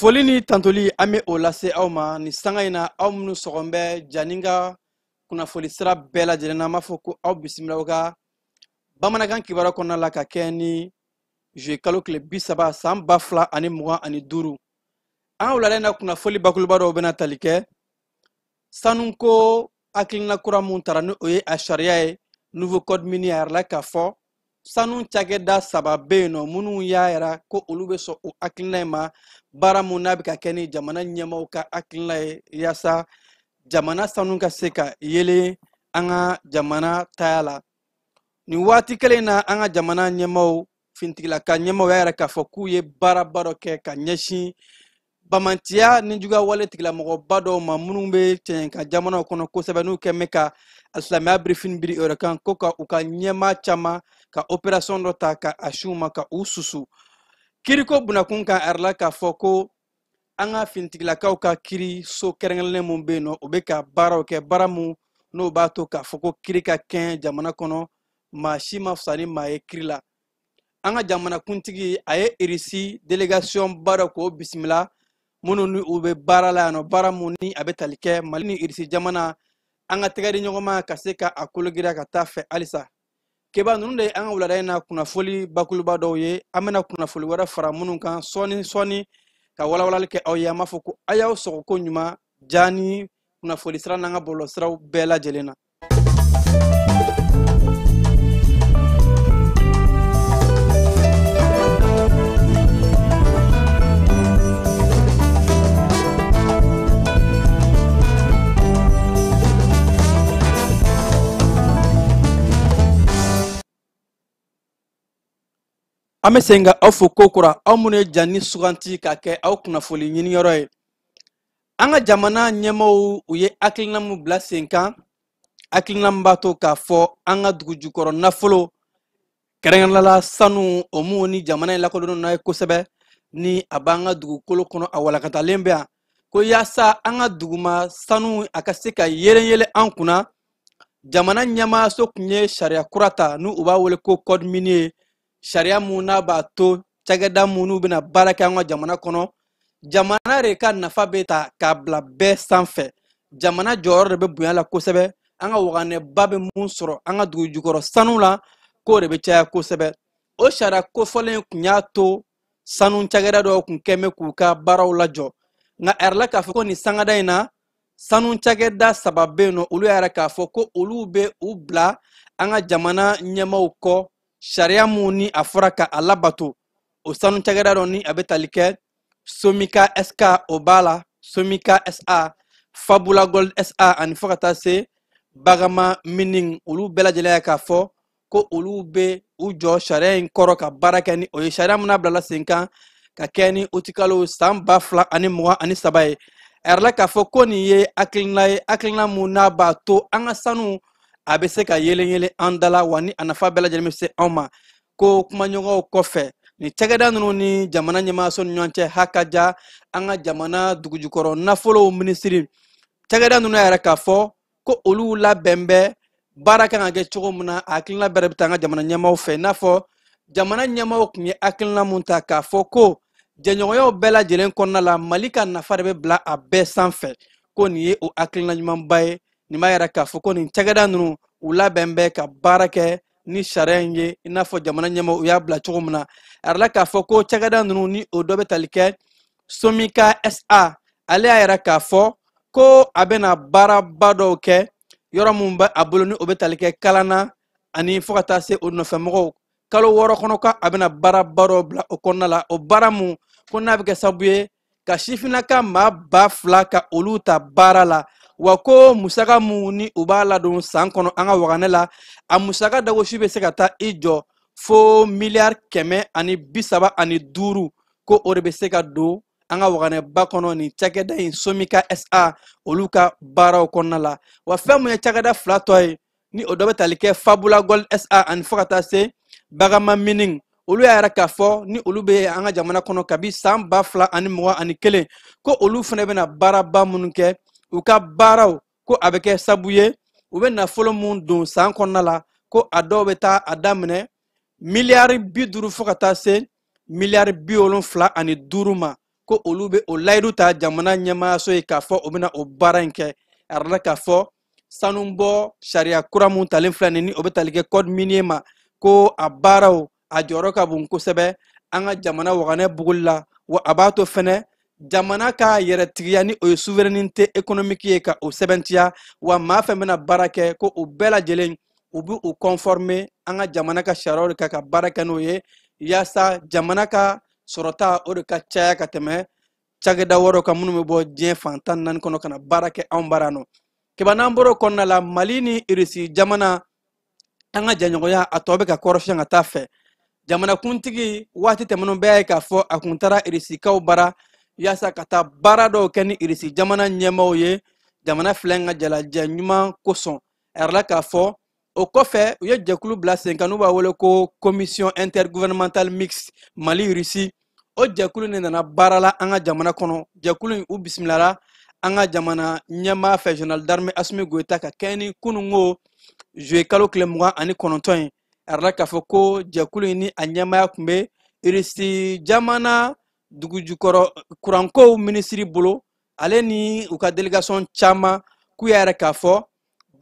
Foli ni tantoli an bɛ o lase aw ma nin sanga in na, aw minnu sɔgɔn bɛ Janinka kunnafoni sira bɛɛ lajɛlen na, an b'a fɔ ko aw bisimila aw ka bamanankan kibaruya kɔnɔna la ka kɛ ni juillet kalo tile 30 san 2025. An ka wulada in na kunnafoli bakuruba dɔw bɛna tali kɛ sanuko hakilina kura mun tara ni o ye a sariya ye, nouveau code minier. A yɛrɛ la k'a fɔ sanu cakɛda 3 bɛ yen nɔ minnu y'a yira ko olu bɛ sɔn o hakilina in ma, baara mun n'a bɛ ka kɛ ni jamana ɲɛmaaw ka hakilina ye yaasa jamana sanu ka se ka yelen an ka jamana taya la. Nin waati kelen in na, an ka jamana ɲɛmaaw, finitigilaka ɲɛmaaw y'a yira k'a fɔ k'u ye baaraba dɔ kɛ ka ɲɛsin bamantiya ni juguya wale tigilamɔgɔba dɔw ma minnu bɛ cɛɲɛka jamanaw kɔnɔ kosɛbɛ, n'u kɛn bɛ ka alisilamɛya birifini biri o yɛrɛ kan, ko ka u ka ɲɛmaa caman ka opération dɔ ta ka a sin u ma ka u susu. Kiriko bunakun kan, a yɛrɛ la k'a fɔ ko an ka finitigilakaw ka kiri so kɛrɛnkɛrɛnnen mun bɛ yen nɔ, o bɛ ka baaraw kɛ, baara mun n'o b'a to k'a fɔ ko kiri ka kɛn jamana kɔnɔ, maa si ma fisa ni maa ye kiri la. An ka jamanakuntigi a ye Irisi délégation ba dɔ k'o bisimila, minnu ni u bɛ baara la yan nɔ, baara mun ni a bɛ tali kɛ Mali ni Irisi jamana an ka tɛgɛ di ɲɔgɔn ma ka se ka a kologira ka taa fɛ halisa. Keba ninnu de ye an ka wulada in na kunnafoli bakuruba dɔw ye. An bɛna kunnafoli wɛrɛ fara minnu kan sɔɔni sɔɔni ka walawalali kɛ aw ye. An b'a fɔ ko a y'aw sɔgɔ ko ɲuman ja ni kunnafoli sira n'an ka bɔlɔlɔsiraw bɛɛ lajɛlen na. An bɛ segin ka aw fo ko kura, aw minnu ye Jani suganti ka kɛ aw kunnafoli ɲiniyɔrɔ ye. An ka jamana ɲɛmaaw u ye hakilina mun bila sen kan, hakilina min b'a to k'a fɔ an ka dugu jukɔrɔ nafolo kɛrɛnkɛrɛnnenya la sanu, o mun ni jamana in lakodɔnnen n'a ye kosɛbɛ, ni a b'an ka dugukolo kɔnɔ a walakatalen bɛ yan, ko yaasa an ka duguma sanu a ka se ka yelen yelen an kunna, jamana ɲɛmaayaso tun ye sariya kura ta n'u u b'a wele ko code minier, sariya mun n'a b'a to cakɛda minnu bɛna baara kɛ an ka jamana kɔnɔ, jamana de ka nafa bɛ ta k'a bila bɛɛ sanfɛ, jamana jɔyɔrɔ de bɛ bonya la kosɛbɛ, an ka waganɛba bɛ mun sɔrɔ an ka dugu jukɔrɔ sanu la k'o de bɛ caya kosɛbɛ. O sariya kofɔlen tun y'a to sanu cakɛda dɔw tun kɛn bɛ k'u ka baaraw lajɔ, nka a yɛrɛ la k'a fɔ ko nin sangada in na sanu cakɛda 3 bɛ yen nɔ, olu y'a yira k'a fɔ ko olu bɛ u bila an ka jamana ɲɛmaaw kɔ sariya mun ni a fɔra ka a labato. O sanu cakɛda dɔ ni a bɛ tali kɛ Somika SK o b'a la, Somika SA, Fabula Gold SA ani fo ka taa se Bagama Mining, olu bɛɛ lajɛlen y'a k'a fɔ ko olu bɛ u jɔ sariya in kɔrɔ ka baara kɛ ni o ye, sariya mun n'a bilala sen kan ka kɛ ni utikalo san 2023 ye. A yɛrɛ la k'a fɔ ko nin ye hakilina ye, hakilina mun n'a b'a to an ka sanu a bɛ se ka yelen yelen an da la, wa ni a nafa bɛɛ lajɛlen bɛ se anw ma. Ko kumaɲɔgɔnw kɔfɛ nin cakɛda ninnu ni jamana ɲɛmaayaso ni ɲɔgɔn cɛ hakaja, an ka jamana dugujukɔrɔ nafolow minisiri, cakɛda ninnu y'a yira k'a fɔ ko olu labɛn bɛ baara kan ka kɛ cogo min na, a hakilina bɛɛ de bɛ taa an ka jamana ɲɛmaaw fɛ. I n'a fɔ jamana ɲɛmaaw tun ye hakilina mun ta k'a fɔ ko jɛɲɔgɔnyaw bɛɛ lajɛlen kɔnɔna la Mali ka nafa de bɛ bila a bɛɛ sanfɛ, ko nin ye o hakilina ɲumanba ye. Nin b'a yira k'a fɔ ko nin cakɛda ninnu u labɛn bɛ ka baara kɛ ni sariya in ye, i n'a fɔ jamana ɲɛmaaw u y'a bila cogo min na. A yirala k'a fɔ ko cakɛda ninnu ni o dɔ bɛ tali kɛ Somika SA, ale y'a yira k'a fɔ ko a bɛna baaraba dɔw kɛ yɔrɔ mun bɛ a bolo ni o bɛ tali kɛ kalan na ani fo ka taa se o nɔfɛmɔgɔw. Kalo 6 kɔnɔ ko a bɛna baaraba dɔw bila o kɔnɔna la, o baara mun ko n'a bɛ kɛ sababu ye ka sifinnaka maa 2000 ka olu ta baara la. Wa ko musaka mun ni u b'a ladon san kɔnɔ an ka waganɛ la, a musaka dagosi bɛ se ka taa i jɔ fo miliyari 135, ko o de bɛ se ka don an ka waganɛba kɔnɔ nin cakɛda in Somika SA olu ka baaraw kɔnɔna la. Wa fɛn mun ye cakɛda fila tɔ ye, ni o dɔ bɛ tali kɛ Fabula Gold SA ani fo ka taa se Bagama Mining, olu y'a yira k'a fɔ ni olu bɛ an ka jamana kɔnɔ kabi san 2021, ko olu fana bɛna baaraba minnu kɛ, u ka baaraw ko a bɛ kɛ sabu ye u bɛ nafolo mun don san kɔnɔna la, ko a dɔw bɛ taa a daminɛ miliyari 50 fo ka taa se miliyari 75 ma, ko olu bɛ o layidu ta jamana ɲɛmaayaso ye k'a fɔ u bɛna o baara in kɛ. A yirala k'a fɔ sanubɔ sariya kura mun talen filɛ nin ye, ni o bɛ tali kɛ code minier ma, ko a baaraw a jɔyɔrɔ ka bon kosɛbɛ an ka jamana waganɛ buguli la. Wa a b'a to fɛnɛ jamana ka yɛrɛtigiya ni o ye souveraineté économique ye ka o sɛbɛntiya. Wa maa fɛn bɛna baara kɛ, ko o bɛɛ lajɛlen u bɛ u conformer an ka jamana ka sariyaw de kan ka baara kɛ n'o ye, yaasa jamana ka sɔrɔta o de ka caya ka tɛmɛ cakɛda wɛrɛw kan minnu bɛ bɔ diɲɛ fan 14 kɔnɔ ka na baara kɛ anw bara nɔ. Keba, n'an bɔra o kɔnɔna la, Mali ni Irisi jamana an ka jɛɲɔgɔnya a tɔ bɛ ka kɔrɔsiyɛn ka taa fɛ. Jamanakuntigi waati tɛmɛnenw bɛɛ y'a ye k'a fɔ a kun taara Irisikaw bara yaasa ka taa baara dɔw kɛ ni Irisi jamana ɲɛmaaw ye, jamana fila in ka jalajɛ ɲuman kosɔn. A yirala k'a fɔ o kɔfɛ u ye jɛkulu bila sen kan n'u b'a wele ko commission intergouvernementale mixte Mali Russie. O jɛkulu nin nana baara la an ka jamana kɔnɔ. Jɛkulu in u bisimilara an ka jamana ɲɛmaa fɛ, général d'armée Assimi Goïta, ka kɛɲɛ ni kununko juillet kalo tile 29 ye. A yirala k'a fɔ ko jɛkulu in ni a ɲɛmaaya tun bɛ Irisi jamana dugujukɔrɔ kurankow minisiri bolo, ale ni u ka délégation caman, k'u y'a yɛrɛ k'a fɔ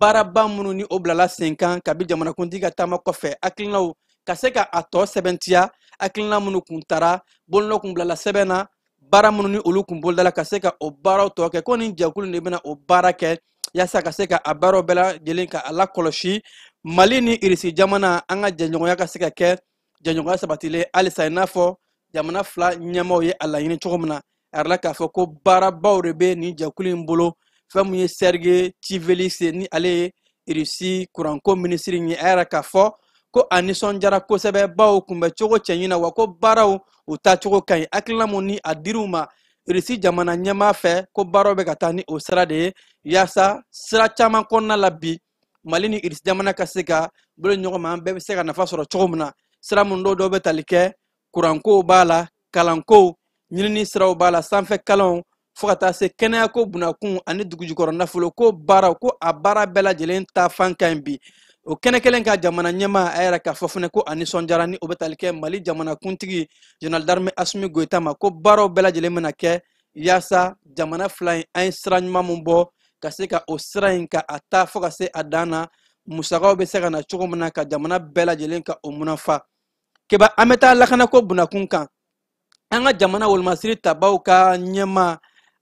baaraba minnu ni o bilala sen kan kabi jamanakuntigi ka taama kɔfɛ, hakilinaw ka se ka a tɔ sɛbɛntiya, hakilina minnu kun tara, bolonɔ kun bilala sɛbɛn na, baara minnu ni olu kun bolodala ka se ka o baaraw tɔ kɛ, ko nin jɛkulu de bɛna o baara kɛ yaasa ka se ka a baaraw bɛɛ lajɛlen ka a lakɔlɔsi, Mali ni Irisi jamana an ka jɛɲɔgɔnya ka se ka kɛ jɛɲɔgɔnya sabatilen halisa, i n'a fɔ jamana fila ɲɛmaaw ye a laɲini cogo min na. A yirala k'a fɔ ko baarabaw de bɛ nin jɛkulu in bolo. Fɛn mun ye Serge Tsivelis ni ale ye Irisi kuranko minisiri ye, a yɛrɛ k'a fɔ ko a nisɔndiyara kosɛbɛ bawo kunbɛcogo cɛɲi na, wa ko baaraw u taacogo ka ɲi, hakilina mun ni a dir'u ma Irisi jamana ɲɛmaa fɛ, ko baaraw bɛ ka taa ni o sira de ye, yaasa sira caman kɔnɔna la bi Mali ni Irisi jamana ka se ka bolo ɲɔgɔn ma, an bɛɛ bɛ se ka nafa sɔrɔ cogo min na. Sira mun dɔw bɛ tali kɛ kurankow b'a la, kalankow, ɲinini siraw b'a la, sanfɛ kalanw, fo ka taa se kɛnɛyako bunakun ani dugujukɔrɔ nafoloko baaraw, ko a baara bɛɛ lajɛlen ta fan ka ɲi bi. O kɛnɛ kelen ka jamana ɲɛmaa a yɛrɛ k'a fɔ fɛnɛ ko a nisɔndiyara ni o bɛ tali kɛ Mali jamanakuntigi général d'armée Assimi Goïta ma, ko baaraw bɛɛ lajɛlen bɛna kɛ yaasa jamana fila in an ye sira ɲuman mun bɔ ka se ka o sira in ka a taa fo ka se a dan na, musakaw bɛ se ka na cogo min na ka jamana bɛɛ lajɛlen ka o munafa. Keba, an bɛ taa lakanako bunakun kan. An ka jamana wolomasiri tabaw ka ɲɛmaa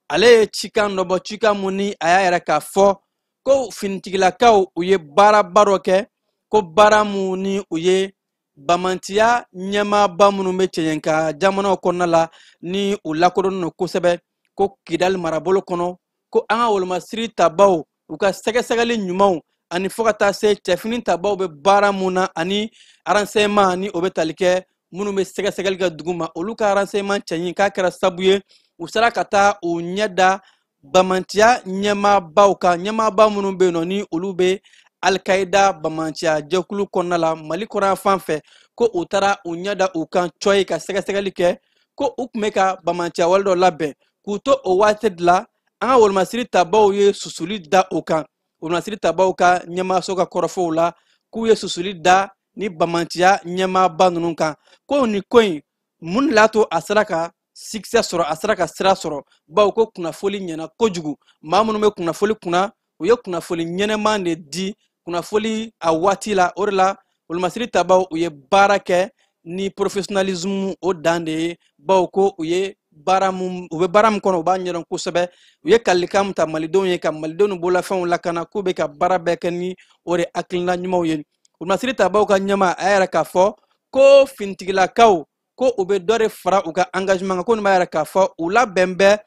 ale ye cikan dɔ bɔ, cikan mun ni a y'a yɛrɛ k'a fɔ ko finitigilakaw u ye baaraba dɔ kɛ, ko baara mun ni u ye bamantiya ɲɛmaaba minnu bɛ cɛɲɛnka jamanaw kɔnɔna la ni u lakodɔnnen don kosɛbɛ, ko Kidali marabolo kɔnɔ, ko an ka wolomasiri tabaw u ka sɛgɛsɛgɛli ɲumanw ani fo ka taa se cɛfini tabaw bɛ baara mun na ani renseignement ni o bɛ tali kɛ minnu bɛ sɛgɛsɛgɛli kɛ dugu ma, olu ka renseignement cɛɲi k'a kɛra sabu ye u sera ka taa u ɲɛ da bamantiya ɲɛmaabaw kan, ɲɛmaaba minnu bɛ yen nɔ ni olu bɛ Alikaida bamantiya jɛkulu kɔnɔna la Mali kɔrɔyan fan fɛ, ko u taara u ɲɛ da u kan cɔyi ka sɛgɛsɛgɛli kɛ, ko u tun bɛ ka bamantiya wale dɔ labɛn. K'u to o waati de la, an ka wolomasiri tabaw ye susuli da o kan. Wolomasiri tabaw ka ɲɛmaaso ka kɔrɔfɔw la, k'u ye susuli da ni bamantiya ɲɛmaaba ninnu kan, ko nin ko in mun de l'a to a sera ka succès sɔrɔ, a sera ka sira sɔrɔ, bawo ko kunnafoli ɲɛna kojugu. Maa minnu bɛ kunnafoli kunna, u ye kunnafoli ɲɛnɛman de di, kunnafoli a waati la. O de la wolomasiri tabaw u ye baara kɛ ni professionnalisme o dan de ye, bawo ko u ye baara mun, u bɛ baara min kɔnɔ u b'a ɲɛdɔn kosɛbɛ. U ye kalikan min ta malidenw ye ka malidenw bololafɛnw lakana, k'u bɛ ka baara bɛɛ kɛ ni o de hakilina ɲumanw ye. Wolomasiri tabaw ka ɲɛmaa a yɛrɛ k'a fɔ ko finitigilakaw ko u bɛ dɔ de fara u ka engagement kan, ko nin b'a yɛrɛ k'a fɔ u labɛn bɛ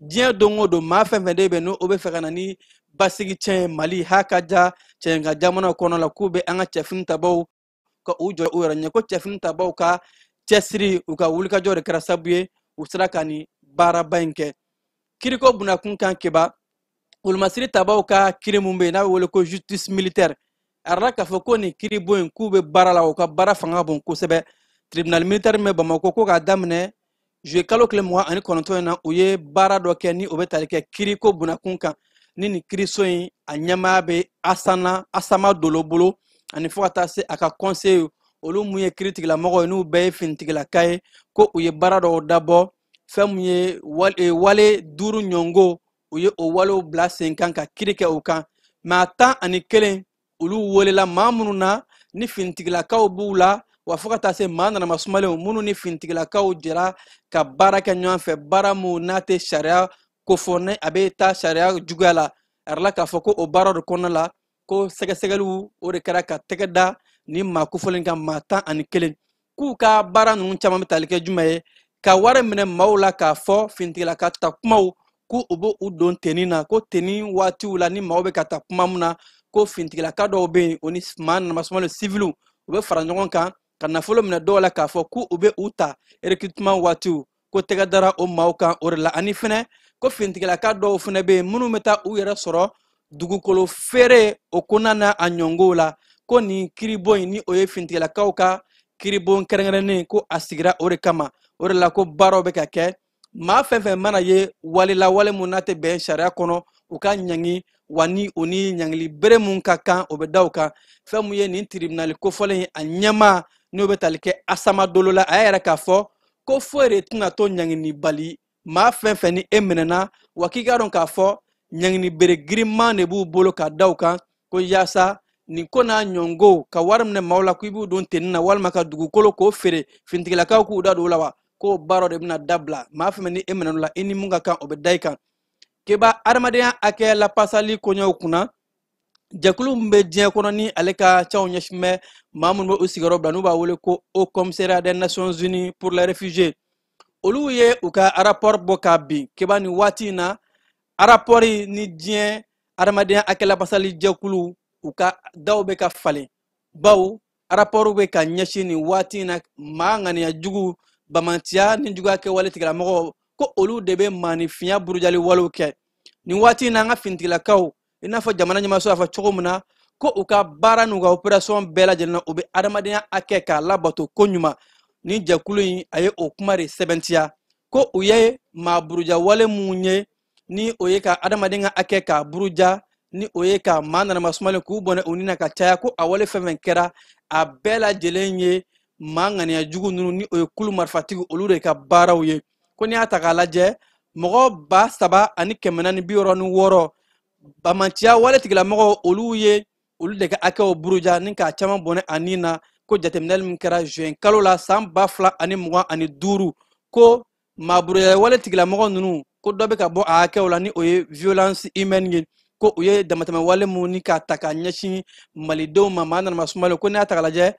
Diɲɛ don o don, maa fɛn fɛn de bɛ n'o bɛ fɛ ka na ni basigi tiɲɛ ye Mali ha ka ja cɛnka jamana kɔnɔ la, k'u bɛ an ka cɛfini tabaw ka u jɔ u yɛrɛ ɲɛ, ko cɛfini tabaw ka cɛsiri, u ka wulikajɔ de kɛra sababu ye u sera ka nin baaraba in kɛ. Kiriko bunakun kan, Keba, wolomasiri tabaw ka kiri mun bɛ yen n'a bɛ wele ko justice militaire, a yɛrɛ k'a fɔ ko nin kiribon in, k'u bɛ baara la, u ka baara fanga ka bon kosɛbɛ. Tribunal militaire min bɛ Bamakɔ, ko k'a daminɛ juillet kalo tile 29 in na, u ye baara dɔ kɛ ni o bɛ tali kɛ kiriko bunakun kan. Ni nin kiriso in, a ɲɛmaaya bɛ Asana Asama Dolo bolo, ani fo ka taa se a ka conseil, olu mun ye kiiritigɛlamɔgɔw ye, n'u bɛɛ ye finitigilaka ye, ko u ye baara dɔw dabɔ. Fɛn mun ye wale 5 ɲɔngo, u ye o walew bila sen kan ka kiiri kɛ o kan. Maa 11, olu welela, maa minnu na ni finitigilakaw b'u la, wa fo ka taa se maa nanama sumalenw minnu ni finitigilakaw jɛra ka baara kɛ ɲɔgɔn fɛ, baara mun n'a tɛ sariya kofɔ, ni a bɛ taa sariya juguya la. A yɛrɛ la k'a fɔ ko o baara de kɔnɔna la, ko sɛgɛsɛgɛliw o de kɛra ka tɛgɛ da ni maa kofɔlen kan, maa 11. K'u ka baara ninnu caman bɛ tali kɛ jumɛn ye? Ka wari minɛ maaw la k'a fɔ finitigilaka ta kumaw, k'u u b'u don tenni na, ko tenni waatiw la ni maaw bɛ ka taa kuma mun na, ko finitigilaka dɔw bɛ yen, o ni maa nanamasumalen siviliw, u bɛ fara ɲɔgɔn kan ka nafolo minɛ dɔw la k'a fɔ k'u bɛ u ta recrutement waatiw, ko tɛgɛ dara o maaw kan o de la. Ani fɛnɛ ko finitigilaka dɔw fɛnɛ bɛ yen minnu bɛ taa u yɛrɛ sɔrɔ dugukolo feere o kɔnɔna na a ɲɔngow la, ko nin kiribon in, ni o ye finitigilakaw ka kiribon kɛrɛnkɛrɛnnen, ko a sigira o de kama. O de la ko baaraw bɛ ka kɛ, maa fɛn fɛn mana ye wale la, wale mun n'a tɛ bɛn sariya kɔnɔ, u ka ɲangi, wa ni o ni ɲangili bere mun ka kan, o bɛ da u kan. Fɛn mun ye nin tribunal kofɔlen ye, a ɲɛmaa n'o bɛ tali kɛ Asama Dolo la, a y'a yɛrɛ k'a fɔ ko foyi de tɛna to ɲangini bali maa fɛn fɛn ni e minɛna, wa k'i k'a dɔn k'a fɔ ɲangini bere girinman de b'u bolo ka da u kan, ko yaasa nin ko n'a ɲɔngo ka wari minɛ maaw la k'i b'u don tenni na, walima ka dugukolo k'o feere finitigilakaw k'u da don o la, wa k'o baaraw de bɛna dabila. Maa fɛn fɛn ni e minɛn'o la, i ni mun ka kan, o bɛ da i kan. Keba, adamadenya hakɛ lapasali koɲɛw kunna, jɛkulu min bɛ diɲɛ kɔnɔ ni ale ka caw ɲɛsin bɛ maa minnu bɛ u sigiyɔrɔ bila, n'u b'a wele ko Haut Commissariat des Nations Unies pour les réfugiés, olu ye u ka rapport bɔ k'a bin. Keba, nin waati in na, rapport ni diɲɛ adamadenya hakɛ lapasali jɛkulu, u ka daw bɛ ka falen, bawo rapport bɛ ka ɲɛsin nin waati in na maa ŋaniya jugu, bamantiya ni juguya kɛwale tigilamɔgɔw, ko olu de bɛ maaninfinya burujali walew kɛ nin waati in na. An ka finitigilakaw, i n'a fɔ jamana ɲɛmaaso y'a fɔ cogo min na, ko u ka baara n'u ka opération bɛɛ lajɛlen na, u bɛ adamadenya hakɛ k'a labato ko ɲuman. Ni jɛkulu in, a ye o kuma de sɛbɛntiya, ko u ye maa buruja wale mun ye, ni o ye ka adamaden ka hakɛ k'a buruja, ni o ye ka maa nanama sumalen k'u bɔnɛ u ni na ka caya, ko a wale fɛn fɛn kɛra, a bɛɛ lajɛlen ye maa ŋaniya jugu ninnu, ni o ye kulu marifatigi, olu de ka baaraw ye. Ko n'i y'a ta k'a lajɛ, mɔgɔ 3466, bamanciya wale tigilamɔgɔw, olu ye olu de ka hakɛw buruja ni k'a caman bɔnɛ a ni na. Ko jateminɛli min kɛra juin kalo la san 2025, ko maa buruja wale tigilamɔgɔ ninnu, ko dɔ bɛ ka bɔ a hakɛw la, ni o ye violence humaine ye, ko u ye damatɛmɛ wale mun ni k'a ta k'a ɲɛsin malidenw ma, maa nanama sumalen. Ko n'i y'a ta k'a lajɛ,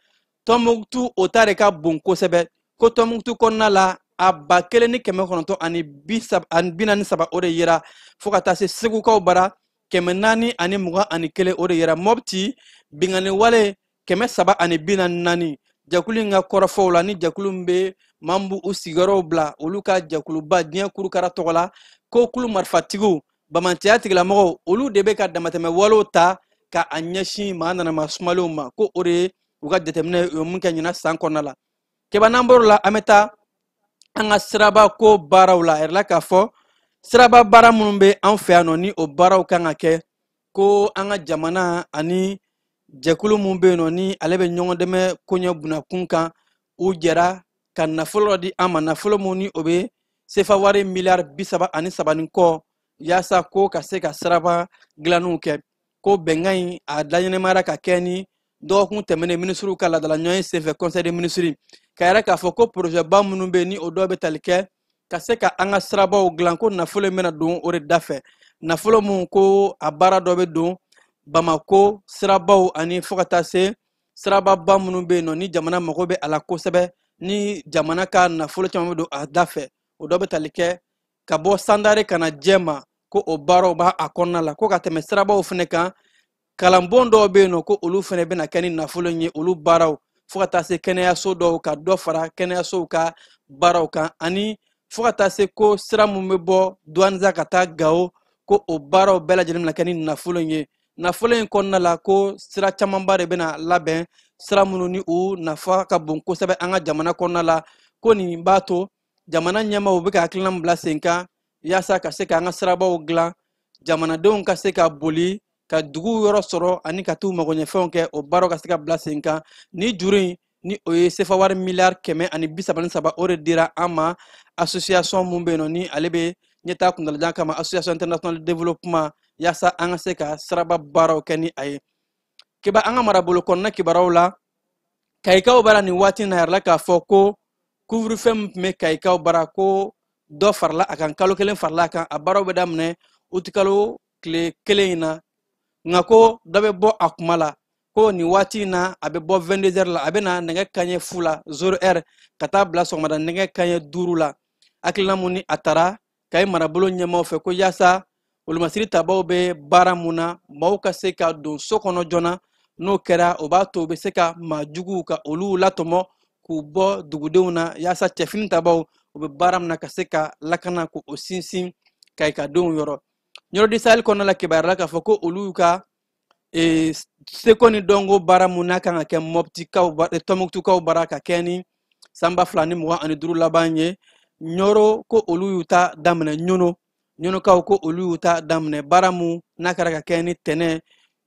Tɔnbukutu o ta de ka bon kosɛbɛ, ko Tɔnbukutu kɔnɔna la, a 1943 o de yera, fo ka taa se Segukaw bara, 421 o de yera, Mɔpti binkanni wale 344. Jɛkulu in ka kɔrɔfɔw la, ni jɛkulu min bɛ maa min b'u sigiyɔrɔw bila, olu ka jɛkuluba diɲɛ kurukara tɔgɔ la, ko kulu marifatigiw, bamantiya tigilamɔgɔw, olu de bɛ ka damatɛmɛ walew ta ka a ɲɛsin maa nanama sumalenw ma, ko o de ye u ka jateminɛ u ye mun kɛ ɲinan san kɔnɔna la. Keba, n'an bɔr'o la, an bɛ taa an ka siraba ko baaraw la. A yɛrɛ la k'a fɔ siraba baara minnu bɛ an fɛ yan nɔ, ni o baaraw kan ka kɛ, ko an ka jamana ani jɛkulu mun bɛ yen nɔ, ni ale bɛ ɲɔgɔn dɛmɛ koɲɛ bunakun kan, u jɛra ka nafolo dɔ di an ma, nafolo mun ni o bɛ sefa wari miliyari 33 ni kɔ, yaasa ko ka se ka siraba dilanniw kɛ. Ko bɛnkan in, a laɲɛnɛmayara ka kɛ ni dɔgɔkun tɛmɛnen minisiriw ka laadala ɲɔgɔn senfɛ, conseil des ministres, ka yɛrɛ k'a fɔ ko projet ba minnu bɛ yen, ni o dɔw bɛ tali kɛ ka se ka an ka sirabaw dilan, ko nafolo in bɛna don o de da fɛ. Nafolo mun ko a baara dɔ bɛ don Bamako sirabaw, ani fo ka taa se sirababa minnu bɛ yen nɔ, ni jamana mago bɛ a la kosɛbɛ, ni jamana ka nafolo caman bɛ don a da fɛ, o dɔ bɛ tali kɛ ka bɔ Sandare ka na Jɛma, ko o baaraw b'a a kɔnɔna la. Ko ka tɛmɛ sirabaw fɛnɛ kan, kalanbon dɔw bɛ yen nɔ, ko olu fɛnɛ bɛna kɛ ni nafolo in ye, olu baaraw, fo ka taa se kɛnɛyaso dɔw ka dɔ fara kɛnɛyasow ka baaraw kan, ani fo ka taa se ko sira mun bɛ bɔ Douentza ka taa Gawo, ko o baaraw bɛɛ lajɛlen bɛna kɛ ni nafolo in ye. Nafolo in kɔnɔna la, ko sira camanba de bɛna labɛn, sira minnu ni u nafa ka bon kosɛbɛ an ka jamana kɔnɔna la. Ko nin b'a to jamana ɲɛmaaw bɛ ka hakilina min bila sen kan yaasa ka se k'an ka sirabaw dilan, jamanadenw ka se ka boli ka dugu yɔrɔ sɔrɔ ani ka t'u magoɲɛfɛnw kɛ, o baaraw ka se ka bila sen kan. Ni juru in ni o ye sefa wari miliyari 133, o de dira an ma association mun bɛ yen nɔ ni ale bɛ ɲɛtaa kuntalajan kama, Association internationale de développement, yaasa an ka se ka siraba baaraw kɛ ni a ye. Keba, an ka marabolo kɔnɔna kibaruyaw la, Kayikaw bara nin waati in na, yɛrɛ la k'a fɔ ko couvre-feu min tun bɛ Kayikaw bara, ko dɔ farala a kan, kalo kelen farala a kan. A baaraw bɛ daminɛ utikalo tile 1 in na, nka ko dɔ bɛ bɔ a kuma la, ko nin waati in na a bɛ bɔ 22 heures la, a bɛ na nɛgɛ kanɲɛ 0 la, 0 heure, ka taa bila sɔgɔmada nɛgɛ kanɲɛ 5 la. Hakilina mun ni a taara Kayi marabolo ɲɛmaaw fɛ, ko yaasa wolomasiri tabaw bɛ baara mun na, maaw ka se ka don so kɔnɔ joona. N'o kɛra, o b'a to u bɛ se ka maa juguw ka olu latɔmɔ k'u bɔ dugudenw na, yaasa cɛfini tabaw u bɛ baara min na ka se ka lakana, k'o sinsin Kayikadenw yɔrɔ. Nioro du Sahel kɔnɔna la, kibaruya la k'a fɔ ko olu ka seko ni dɔnko baara mun n'a kan ka kɛ Mɔptikaw Tɔnbukutukaw bara ka kɛ ni san 2025 laban ye, Ɲɔrɔ, ko olu y'u ta daminɛ. Ɲɔnɔ, Ɲɔnɔkaw, ko olu y'u ta daminɛ, baara mun n'a kɛra ka kɛ ni tɛnɛ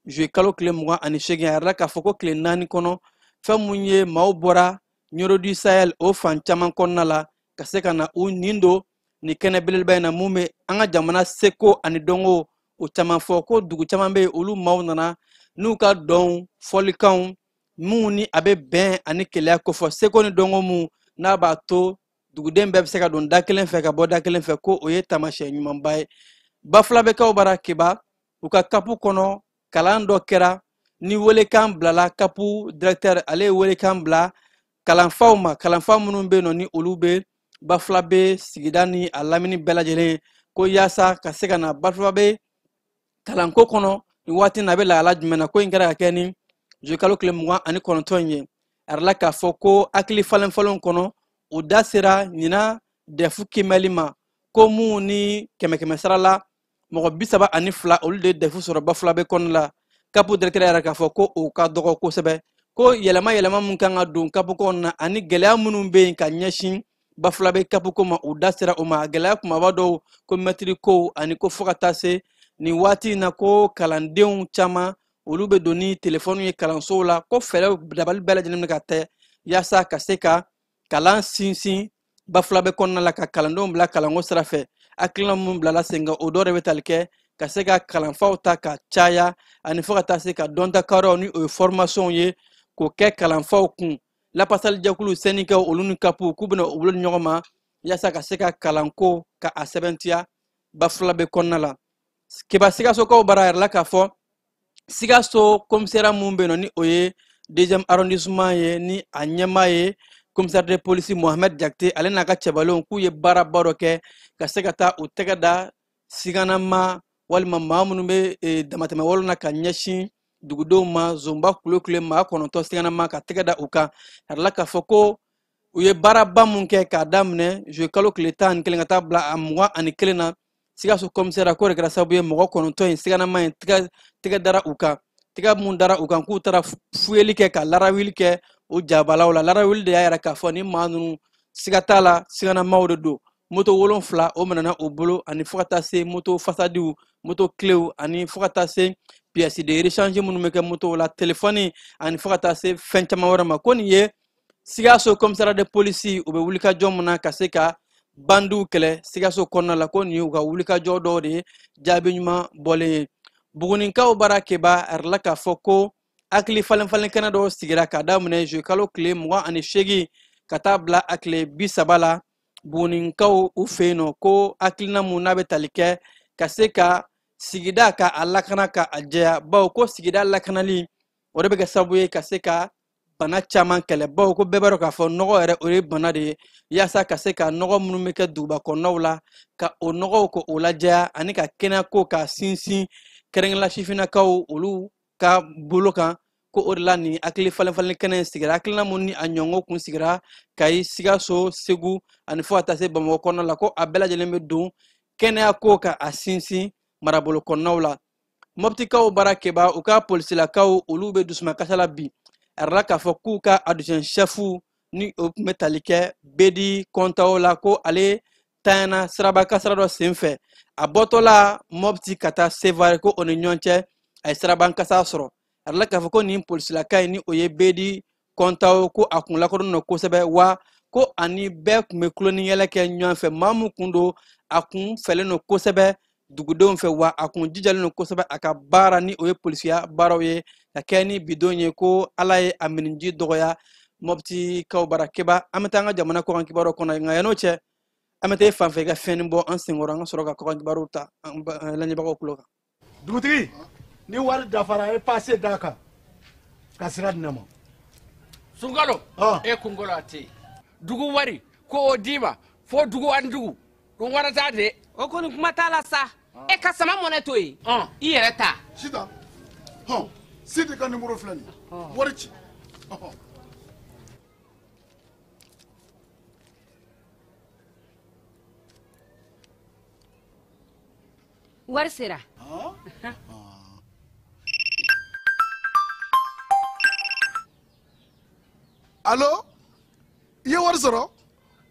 juillet kalo tile 28. A yɛrɛ la k'a fɔ ko tile 4 kɔnɔ, fɛn mun ye maaw bɔra Nioro du Sahel o fan caman kɔnɔna la ka se ka na u nin don nin kɛnɛ belebeleba in na mun bɛ an ka jamana seko ani dɔnko o caman fɔ. Ko dugu caman bɛ yen, olu maaw nana n'u ka dɔnw, fɔlikanw minnu ni a bɛ bɛn ani keleya kofɔ, seko ni dɔnko mun n'a b'a to duguden bɛɛ bɛ se ka don da kelen fɛ ka bɔ da kelen fɛ, ko o ye taamasiyɛn ɲumanba ye. Bafulabɛkaw bara, Keba, u ka CAP kɔnɔ, kalan dɔ kɛra ni welekan bilala. CAP directeur, ale ye welekan bila kalanfaw ma, kalanfa minnu bɛ yen nɔ ni olu bɛ Bafulabe sigida ni a lamini bɛɛ lajɛlen, ko yaasa ka se ka na Bafulabe kalanko kɔnɔ nin waati in na, a bɛ lahala jumɛn na. Ko in kɛra ka kɛ ni juillet kalo tile 29 in ye. A yɛrɛ la k'a fɔ ko hakili falen falenw kɔnɔ, o da sera ɲinan DEF kimɛli ma, ko mun ni kɛmɛ kɛmɛ sara la mɔgɔ 32, olu de ye DEF sɔrɔ Bafulabe kɔnɔna la. CAP directeur yɛrɛ k'a fɔ ko o ka dɔgɔ kosɛbɛ, ko yɛlɛma yɛlɛma mun kan ka don CAP kɔnɔna na ani gɛlɛya minnu bɛ yen ka ɲɛsin Bafulabe CAP ko ma, u da sera o ma. Gɛlɛya kumaba dɔw, ko mɛtiri kow, ani ko fo ka taa se nin waati in na, ko kalandenw caman olu bɛ don ni telefɔni ye kalansow la, ko fɛɛrɛw dabali bɛɛ lajɛlen bɛ ka tɛ yaasa ka se ka kalan sinsin Bafulabe kɔnɔna la, ka kalandenw bila kalanko sira fɛ. Hakilina mun bilala sen kan, o dɔ de bɛ tali kɛ ka se ka kalanfaw ta ka caya, ani fo ka taa se ka dɔntakaraw ni o ye formation ye k'o kɛ kalanfaw kun. Lapasalijɛkulu, syndicat, olu ni CAP, k'u bɛna u bolo di ɲɔgɔn ma yaasa ka se ka kalanko ka a sɛbɛntiya Bafulabe kɔnɔna la. Keba, Sikasokaw bara, yɛrɛ la k'a fɔ Sikaso commissariat mun bɛ yen nɔ ni o ye deuxième arrondissement ye, ni a ɲɛmaa ye commissaire de police Mohamed Jakite, ale n'a ka cɛbalenw, k'u ye baaraba dɔ kɛ ka se ka taa u tɛgɛ da siganama walima maa minnu bɛ damatɛmɛ walew na ka ɲɛsin dugudenw ma, zonba kulo kule maa 9 siganama, ka tɛgɛ da u kan. A yɛrɛ la k'a fɔ ko u ye baaraba mun kɛ k'a daminɛ juillet kalo tile 11 ka taa bila a 21 na Sikaso commissariat, k'o de kɛra sababu ye mɔgɔ 9 in siganama in tɛgɛ dara u kan. Tɛgɛ mun dara u kan, k'u taara fuyeli kɛ ka larawuli kɛ o jabalaw la. Larawuli de y'a yira k'a fɔ ni maa ninnu, siga t'a la, siganamaw de don. Moto 7, o minɛna u bolo, ani fo ka taa se moto fasadiw, moto kilew, ani fo ka taa se pièces de rechange minnu bɛ kɛ motow la, telefɔni, ani fo ka taa se fɛn caman wɛrɛ ma. Ko nin ye Sikaso commissariat de police, u bɛ wulikajɔ mun na ka se ka bandiw kɛlɛ Sikaso kɔnɔna la, ko nin ye u ka wulikajɔ dɔw de ye, jaabi ɲuman bɔlen ye. Buguninkaw bara, Keba, a yɛrɛ la k'a fɔ ko hakili falen falen kɛnɛ dɔw sigira k'a daminɛ juillet kalo tile 28 ka taa bila a tile 30 la Buguninkaw u fɛ yen nɔ, ko hakilina mun n'a bɛ tali kɛ ka se ka sigida ka a lakana ka a jɛya, bawo ko sigida lakanali o de bɛ kɛ sababu ye ka se ka bana caman kɛlɛ, bawo ko bɛɛ b'a dɔn k'a fɔ nɔgɔ yɛrɛ o ye bana de ye. Yaasa ka se ka nɔgɔ minnu bɛ kɛ duguba kɔnɔnaw la ka o nɔgɔw ko o lajɛya ani ka kɛnɛyako k'a sinsin kɛrɛnkɛrɛnnenya sifinnakaw olu ka bolo kan, ko o de la nin hakili falen falen kɛnɛ in sigira. Hakilina mun ni a ɲɔngɔn kun sigira Kayi, Sikaso, Segu ani fo ka taa se Bamakɔ kɔnɔna la, ko a bɛɛ lajɛlen bɛ don kɛnɛyako ka a sinsin marabolo kɔnɔnaw la. Mɔptikaw baara kɛba u ka polisilakaw olu bɛ dusumakasa la bi, a yirala k'a fɔ k'u ka adjoint chef ni o tun bɛ tali kɛ Bedi Kɔntawo la, ko ale tanyana siraba kasara dɔ senfɛ a bɔtɔla Mɔpti ka taa Sevare, ko o ni ɲɔgɔn cɛ a ye siraban kasa sɔrɔ. A yirala k'a fɔ ko nin polisilaka in ni o ye Bedi Kɔntawo, ko a kun lakodɔnnen don kosɛbɛ, wa ko ani bɛɛ tun bɛ tulon ni yɛlɛ kɛ ɲɔgɔn fɛ. Maa mun kun don, a kun fɛlen don kosɛbɛ dugudenw fɛ, wa a kun jijalen don kosɛbɛ a ka baara ni o ye polisiya baaraw ye, ka kɛ ni bidon ye, ko Ala ye a miniji dɔgɔya. Mɔptikaw bara keba, an bɛ taa an ka jamana kɔkan kibaruw kɔnɔ, nka yan'o cɛ an bɛ taa e fan fɛ i ka fɛnnin bɔ an senkɔrɔ, an ka sɔrɔ ka kɔkan kibaruw ta an lajɛbagaw tulo kan. Dugutigi, ni wari dafara, e passe d'a kan ka sira di ne ma. Sunkalo, e kunkolo a tɛ yen. Dugu wari ko o d'i ma fo dugu ani dugu, dun wari t'a de. O kɔni kuma t'a la sa. E ka sama mɔnɛ to yen. I yɛrɛ ta. Sitan, hɔn, Sidi ka numéro filɛ nin ye. Wari ci. Wari sera. Allo? I ye wari sɔrɔ?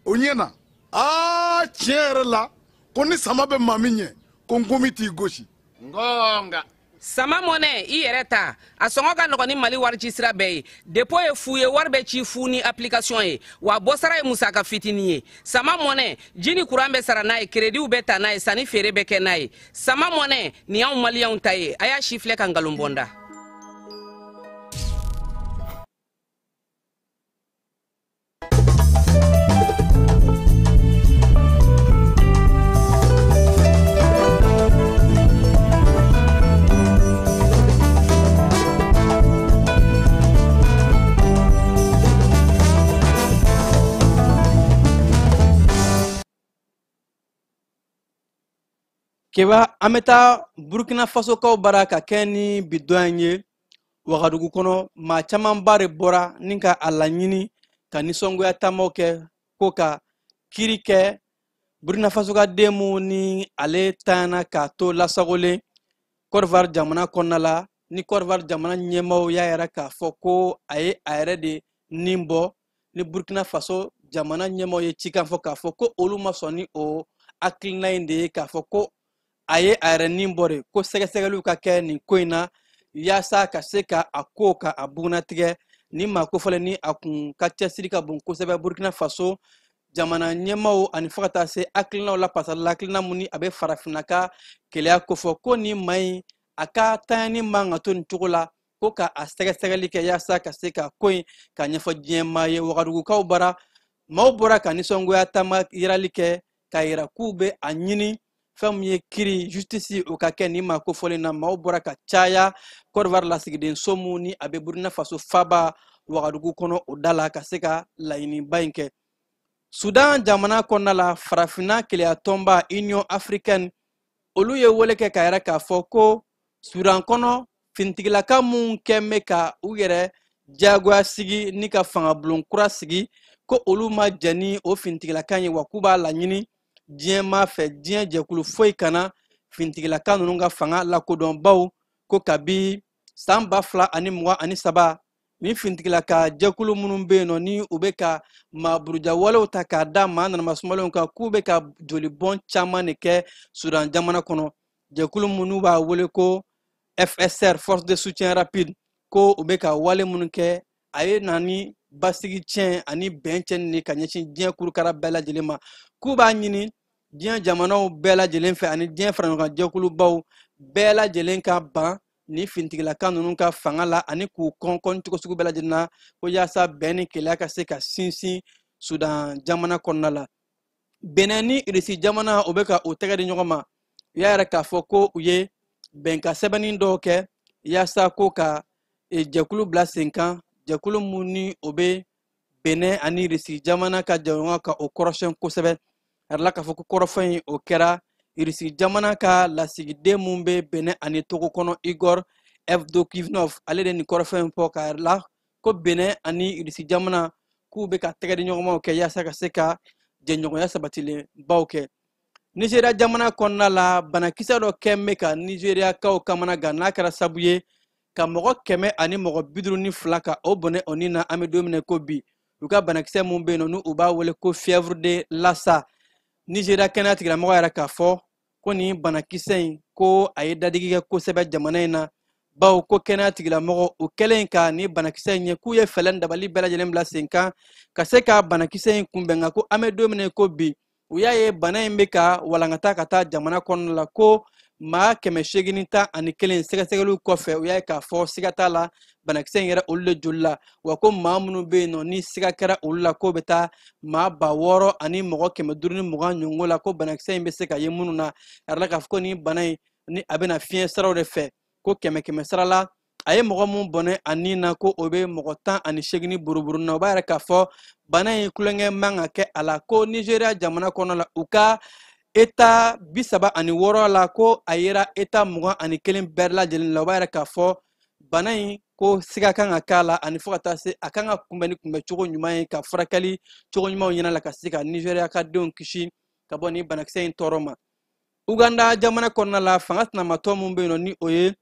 O ɲɛ na. Aa, tiɲɛ yɛrɛ la, ko ni sama bɛ maa min ɲɛ, ko nkomi t'i gosi. Ngonga. Sama mɔnɛ, i yɛrɛ ta. A sɔngɔ ka nɔgɔn ni Mali wari ci sira bɛɛ ye. Dépôt ye fu ye, wari bɛ ci fu ni application ye. Wa bɔsara ye musaka fitinin ye. Sama mɔnɛ, ji ni courant bɛ sara n'a ye, crédit bɛ ta n'a ye, sanni feere bɛ kɛ n'a ye. Sama mɔnɛ, nin y'anw maliyɛnw ta ye. A y'a si filɛ ka nkalon bɔ n da. Keba, an bɛ taa Burkina Faso kaw bara ka kɛ ni bi dɔn in ye. Wagadugu kɔnɔ, maa camanba de bɔra ni ka a laɲini ka nisɔngoya taamaw kɛ ko ka kiiri kɛ Burkina Faso ka den mun ni ale tanyana k'a to lasagolen Côte d'Ivoire jamana kɔnɔna la, ni Côte d'Ivoire jamana ɲɛmaaw y'a yira k'a fɔ ko a ye a yɛrɛ de nin bɔ, ni Burkina Faso jamana ɲɛmaaw ye cikan fɔ k'a fɔ ko olu ma sɔn ni o hakilina in de ye, k'a fɔ ko a ye a yɛrɛ nin bɔ de, ko sɛgɛsɛgɛliw ka kɛ nin ko in na yaasa ka se ka a ko ka a bugunnatigɛ. Ni maa kofɔlen ni a kun ka cɛsiri ka bon kosɛbɛ Burkina Faso jamana ɲɛmaaw ani fo ka taa se hakilinaw la pasali la, hakilina mun ni a bɛ farafinna ka keleya kofɔ, ko nin maa in a ka tanyani man ka to nin cogo la, ko ka a sɛgɛsɛgɛli kɛ yaasa ka se ka ko in ka ɲɛfɔ diɲɛ maa ye. Wagadugukaw bara maaw bɔra ka nisɔngoya taama yirali kɛ k'a yira k'u bɛ a ɲini fɛn min ye kiiri justice o ka kɛ nin maa kofɔlen na. Maaw bɔra ka caya Côte d'Ivoire lasigiden so mun ni a bɛ Burkina Faso faaba Wagadugu kɔnɔ o da la ka se ka laɲiniba in kɛ. Sudan jamana kɔnɔna la, farafinna keleya tɔnba Union africaine olu ye wele kɛ k'a yira k'a fɔ ko Sudan kɔnɔ finitigilaka mun kɛn bɛ ka u yɛrɛ diyagoya sigi ni ka fangabulon kura sigi, ko olu ma jɛn ni o finitigilaka ye, wa k'u b'a laɲini diɲɛ maa fɛ, diɲɛ jɛkulu foyi kana finitigilaka ninnu ka fanga lakodɔnbaw, ko kabi san 2023 ni finitigilaka jɛkulu minnu bɛ yen nɔ ni u bɛ ka maaburujawalew ta k'a da maa nanamasumalenw kan, k'u bɛ ka jolibɔn caman de kɛ Sudan jamana kɔnɔ. Jɛkulu minnu b'a wele ko FSR, Force de soutien rapide, ko u bɛ ka wale minnu kɛ a ye na ni basigi tiɲɛ ani bɛn tiɲɛni de ka ɲɛsin diɲɛ kurukara bɛɛ lajɛlen ma, k'u b'a ɲini diɲɛ jamanaw bɛɛ lajɛlen fɛ ani diɲɛ faraɲɔgɔnkan jɛkulubaw bɛɛ lajɛlen ka ban ni finitigilaka ninnu ka fanga la ani k'u kɔn cogo sugu bɛɛ lajɛlen na, ko yaasa bɛn ni keleya ka se ka sinsin Sudan jamana kɔnɔna la. Benin ni Irisi jamana o bɛ ka u tɛgɛ di ɲɔgɔn ma, u y'a yira k'a fɔ ko u ye bɛnkan sɛbɛnni dɔw kɛ yaasa ko ka jɛkulu bila sen kan, Jɛkulu mun ni o bɛ Benin ani Irisi jamana ka jɛɲɔgɔnya ka o kɔrɔsiyɛn kosɛbɛ. A yirala k'a fɔ ko kɔrɔfɔ in, o kɛra Irisi jamana ka lasigiden mun bɛ Benin ani Togo kɔnɔ, Igor Evdokimov, ale de nin kɔrɔfɔ in fɔ, k'a yirala ko Benin ani Irisi jamana k'u bɛ ka tɛgɛ di ɲɔgɔnmaw kɛ yaasa ka se ka jɛɲɔgɔnya sabatilenbaw kɛ. Nizeriya jamana kɔnɔna la, banakisɛ dɔ kɛn bɛ ka Nizeriyakaw kamana gan, n'a kɛra sabu ye ka mɔgɔ 152 ka o bɔnɛ o ni na an bɛ don min na ko bi. U ka banakisɛ mun bɛ yen nɔ, n'u u b'a wele ko fièvre de Lassa. Nizeriya kɛnɛya tigilamɔgɔ yɛrɛ k'a fɔ ko nin banakisɛ in, ko a ye dadigi kɛ kosɛbɛ jamana in na, bawo ko kɛnɛya tigilamɔgɔ u kɛlen ka nin banakisɛ in ye, k'u ye fɛɛrɛ dabali bɛɛ lajɛlen bila sen kan ka se ka banakisɛ in kunbɛn. Nka ko an bɛ don min na ko bi, u y'a ye bana in bɛ ka walankata ka taa jamana kɔnɔna la, ko maa 811 sɛgɛsɛgɛliw kɔfɛ, u y'a ye k'a fɔ siga t'a la banakisɛ in yɛrɛ olu de joli la. Wa ko maa minnu bɛ yen nɔ ni siga kɛra olu la, k'o bɛ taa maa 6520 ɲɔgɔn la, ko banakisɛ in bɛ se ka ye minnu na. A yirala k'a fɔ ko nin bana in ni a bɛna fiɲɛ siraw de fɛ, ko kɛmɛ kɛmɛ sara la, a ye mɔgɔ mun bɔnɛ a ni na, ko o bɛ mɔgɔ 18 buruburu na. O b'a yira k'a fɔ bana in tulonkɛ man ka kɛ a la. Ko Nizeriya jamana kɔnɔ la, u ka eta 36 la, ko a yera eta 21 bɛɛ lajɛlen la. O b'a yira k'a fɔ bana in ko siga kan ka k'a la, ani fo ka taa se a kan ka kunbɛn ni kunbɛncogo ɲuman ye, ka furakɛli cogo ɲumanw ɲini la ka se ka Nizeriya ka denw kisi ka bɔ nin banakisɛ in tɔɔrɔ ma. Uganda jamana kɔnɔna la, fanga sinamatɔ mun bɛ yen nɔ ni o ye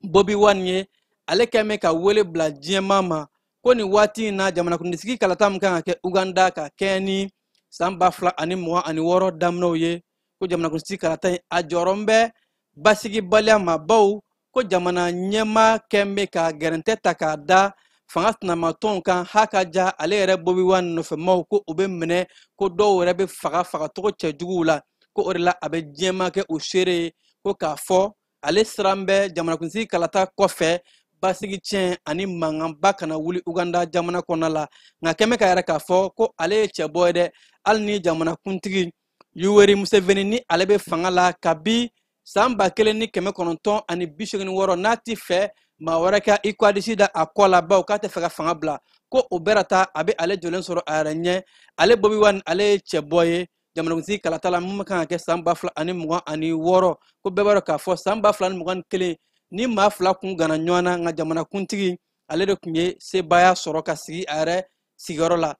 Bobi Wine ye, ale kɛn bɛ ka wele bila diɲɛmaa ma ko nin waati in na, jamanakuntigi kalata min kan ka kɛ Uganda ka kɛɲɛ ni san 2026 daminɛw ye, ko jamanakuntigi kalata in a jɔyɔrɔ bɛ basigibaliya ma, bawo ko jamana ɲɛmaa kɛn bɛ ka gɛrɛntɛ ta k'a da fanga sinamatɔnw kan, ha ka ja ale yɛrɛ Bobi Wine nɔfɛmaw, ko u bɛ minɛ, ko dɔw yɛrɛ bɛ faga fagacogo cɛjuguw la. Ko o de la a bɛ diɲɛmaa kɛ o seere ye, ko k'a fɔ ale siran bɛ jamanakuntigi kalata kɔfɛ basigi tiɲɛ ani mankanba kana wuli Uganda jamana kɔnɔna la. Nka kɛmɛ ka yɛrɛ k'a fɔ ko ale ye cɛbɔ ye dɛ, hali ni jamanakuntigi Yoweri Museveni ni ale bɛ fanga la kabi san 1986, n'a ti fɛ maa wɛrɛ ka i kwadisi da a kɔ la, bawo k'a tɛ fɛ ka fanga bila, ko o bɛɛ ta a bɛ ale jɔlen sɔrɔ a yɛrɛ ɲɛ. Ale Bobi Wine, ale ye cɛbɔ ye jamanakuntigi kalata la mun kan ka kɛ san 2026. Ko bɛɛ b'a dɔn k'a fɔ san 2021 ni maa fila kun gana ɲɔgɔn na, nka jamanakuntigi ale de tun ye sebaaya sɔrɔ ka sigi a yɛrɛ sigiyɔrɔ la.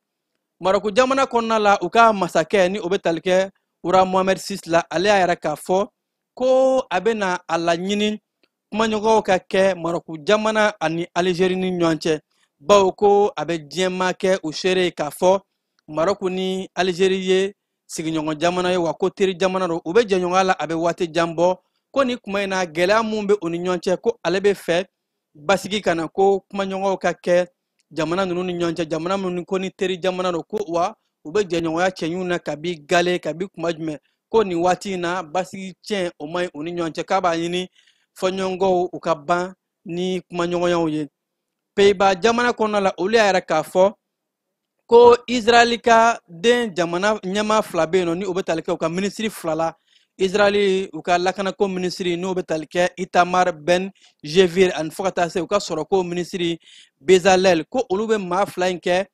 Marɔku jamana kɔnɔna la, u ka masakɛ ni o bɛ tali kɛ Roi Mohamed VI la, ale y'a yɛrɛ k'a fɔ ko a bɛna a laɲini kumaɲɔgɔnw ka kɛ Marɔku jamana ani Alizeri ni ɲɔgɔn cɛ, bawo ko a bɛ diɲɛmaa kɛ u seere ye k'a fɔ Marɔku ni Alizeri ye sigiɲɔgɔn jamana ye, wa ko teri jamana don, u bɛ jɛɲɔgɔnya la a bɛ waati jan bɔ. Ko nin kuma in na, gɛlɛya mun bɛ u ni ɲɔgɔn cɛ, ko ale bɛ fɛ basigi ka na, ko kumaɲɔgɔnw ka kɛ jamana ninnu ni ɲɔgɔn cɛ, jamana minnu ko ni teri jamana don, ko wa u bɛ jɛɲɔgɔnya cɛɲuw na kabi gale kabi kuma jumɛn. Ko nin waati in na, basigi tiɲɛ o man ɲi u ni ɲɔgɔn cɛ, k'a b'a ɲini fɔɲɔgɔnkɔw u ka ban ni kumaɲɔgɔnyaw ye. Pays-Bas jamana kɔnɔna la, olu y'a yɛrɛ k'a fɔ ko Israɛl ka den jamana ɲɛmaa fila bɛ yen nɔ ni o bɛ tali kɛ u ka minisiri fila la, Israɛl u ka lakanako minisiri n'o bɛ tali kɛ Itamar Ben Gvir, ani fo ka taa se u ka sɔrɔko minisiri Bezalel, ko olu bɛ maa fila in kɛ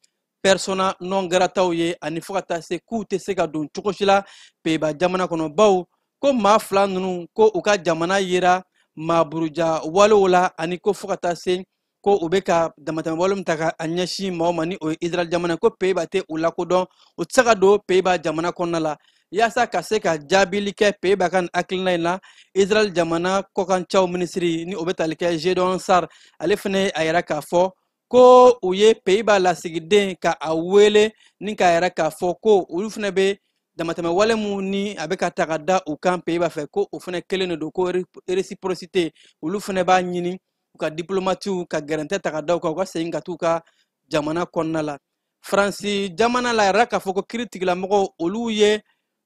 persona non grataw ye, ani fo ka taa se k'u tɛ se ka don cogo si la Pays-Bas jamana kɔnɔ, bawo ko maa fila ninnu ko u ka jamana yera maaburuja walew la, ani ko fo ka taa se ko u bɛ ka damatɛmɛ wale min ta ka a ɲɛsin maaw ma ni o ye Israɛl jamana, ko Pays-Bas tɛ u lakodɔn, u tɛ se ka don Pays-Bas jamana kɔnɔna la. Yaasa ka se ka jaabili kɛ Pays-Bas ka nin hakilina in na, Israɛl jamana kɔkancaw minisiri ni o bɛ tali kɛ Gideon Sar, ale fana ye a yira k'a fɔ ko u ye Pays-Bas lasigiden ka a wele ni k'a yira k'a fɔ ko olu fana bɛ damatɛmɛ wale mun ni a bɛ ka ta ka da u kan Pays-Bas fɛ, ko o fana kelen de don, ko réciprocité, olu fana b'a ɲini u ka diplomatiw ka gɛrɛntɛ ta ka da u kan, u ka segin ka t'u ka jamana kɔnɔna la. Faransi jamana la, yɛrɛ k'a fɔ ko kiiri tigilamɔgɔw olu ye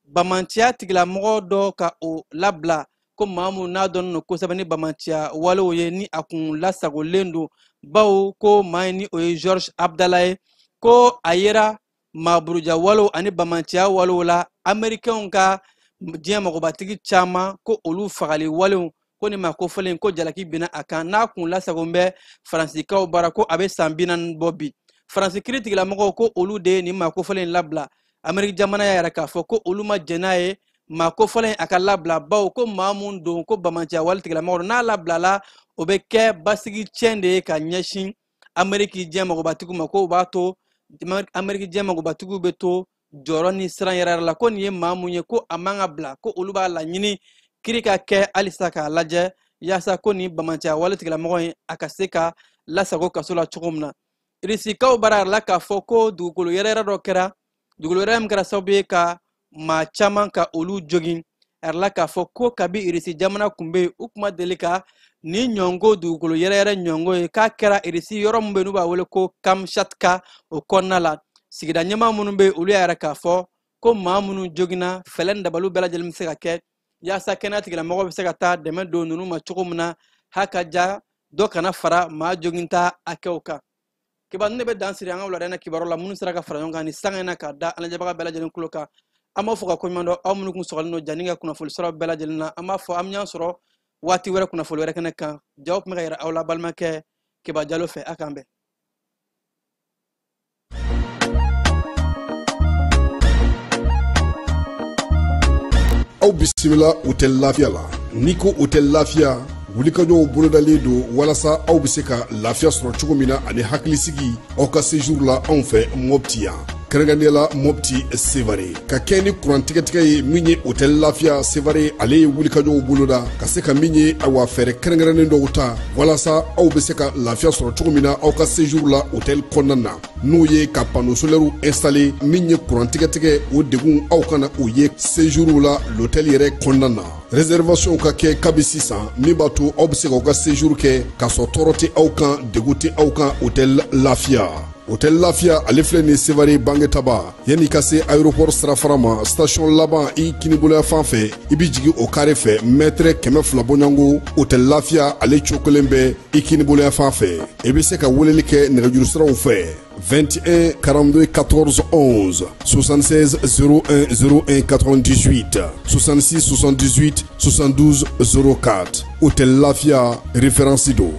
bamanciya tigilamɔgɔ dɔ ka o labila, ko maa mun n'a dɔnnen don kosɛbɛ ni bamanciya walew ye, ni a kun lasagolen don, bawo ko maa in ni o ye George Abdala ye, ko a yera maaburuja walew ani bamanciya walew la, Amerikɛnw ka diɲɛ mɔgɔbatigi caman ko olu fagali walew, Ko nin maa kofɔlen ko jalaki binna a kan n'a kun lasagon bɛ Faransikaw bara, ko a bɛ san 40 bɔ bi. Faransi kiiritigɛlamɔgɔw ko olu de ye nin maa kofɔlen labila. Ameriki jamana y'a yira k'a fɔ ko olu ma jɛn n'a ye maa kofɔlen a ka labila, bawo ko maa mun don ko bamanciya wale tigilamɔgɔ don, n'a labilala o bɛ kɛ basigi tiɲɛ de ye ka ɲɛsin Ameriki diɲɛ magobatigiw ma, ko o b'a to Ameriki diɲɛ magobatigiw bɛ to jɔyɔrɔ ni siran yɛrɛ yɛrɛ la, ko nin ye maa mun ye ko a man ka bila, ko olu b'a laɲini kiri ka kɛ halisa k'a lajɛ yaasa ko nin bamanciya wale tigilamɔgɔ in a ka se ka lasago kaso la cogo min na. Irisikaw bara yɛrɛ la k'a fɔ ko dugukolo yɛrɛyɛrɛ dɔ kɛra, dugukolo yɛrɛ min kɛra sababu ye ka maa caman ka olu jogin. A yɛrɛ la k'a fɔ ko kabi Irisi jamana kun bɛ yen, u kun ma deli ka nin ɲɔngo dugukolo yɛrɛyɛrɛ ɲɔngo ye k'a kɛra Irisi yɔrɔ min bɛ yen n'u b'a wele ko Kamchatka o kɔnɔna la. Sigida ɲɛmaa minnu bɛ yen, olu y'a yira k'a fɔ ko maa minnu joginna, fɛɛrɛ ni dabaliw bɛɛ lajɛlen bɛ se ka kɛ yaasa kɛnɛya tigilamɔgɔw bɛ se ka taa dɛmɛ don ninnu ma cogo min na, ha ka ja dɔ kana fara maa joginta hakɛw kan. Kiba ne bɛ dan siri an ka wulada in na kibaru la minnu sera ka fara ɲɔgɔn kan ni sanga in na k'a da an lajɛbaga bɛɛ lajɛlen tulo kan. An b'aw fo ka koɲuman dɔn, aw minnu kun sɔgɔlen don Jani ka kunnafoni sɔrɔ bɛɛ lajɛlen na. An b'a fɔ an bɛ ɲɔgɔn sɔrɔ waati wɛrɛ kunnafoni wɛrɛ kɛnɛ kan. Jaw tun bɛ ka yɛrɛ aw la balimakɛ Keba Jalo fɛ, a k'an bɛn. Aw bisimila Hôtel Lafiya la. N'i ko Hôtel Lafiya, wulikajɔw bolodalen don walasa aw bɛ se ka lafiya sɔrɔ cogo min na ani hakilisigi aw ka séjour la anw fɛ Mopti yan, kɛrɛnkɛrɛnnenya la Mopti Sevare, ka kɛ ni kuran tigɛtigɛ ye. Min ye Hôtel Lafiya Sevare, ale ye wulikajɔw boloda ka se ka min ye awa fɛɛrɛ kɛrɛnkɛrɛnnen dɔw ta walasa aw bɛ se ka lafiya sɔrɔ cogo min na aw ka séjour la hôtel kɔnɔna na, n'o ye ka panneau solaire installé. Min ye kuran tigɛtigɛ, o degun aw kana o ye séjour la l'hôtel yɛrɛ kɔnɔna na. Réservation ka kɛ kabi sisan, min b'a to aw bɛ se k'aw ka séjour kɛ k'a sɔrɔ tɔɔrɔ tɛ aw kan, degun tɛ aw kan. Hôtel Lafiya, Hôtel Lafiya ale filɛ nin Sevare Bangetaba, yanni ka se aéroport sirafara ma, station laban i kiniboloya fan fɛ, i bɛ jigin o carré fɛ mètre 200 bɔɲɔgɔnko. Hôtel Lafiya ale cogo kelen bɛ i kiniboloya fan fɛ. I bɛ se ka weleli kɛ nɛgɛjuru siraw fɛ: 21 42 14 11, 76 01 01 98, 66 78 72 04. Hôtel Lafia, référence do.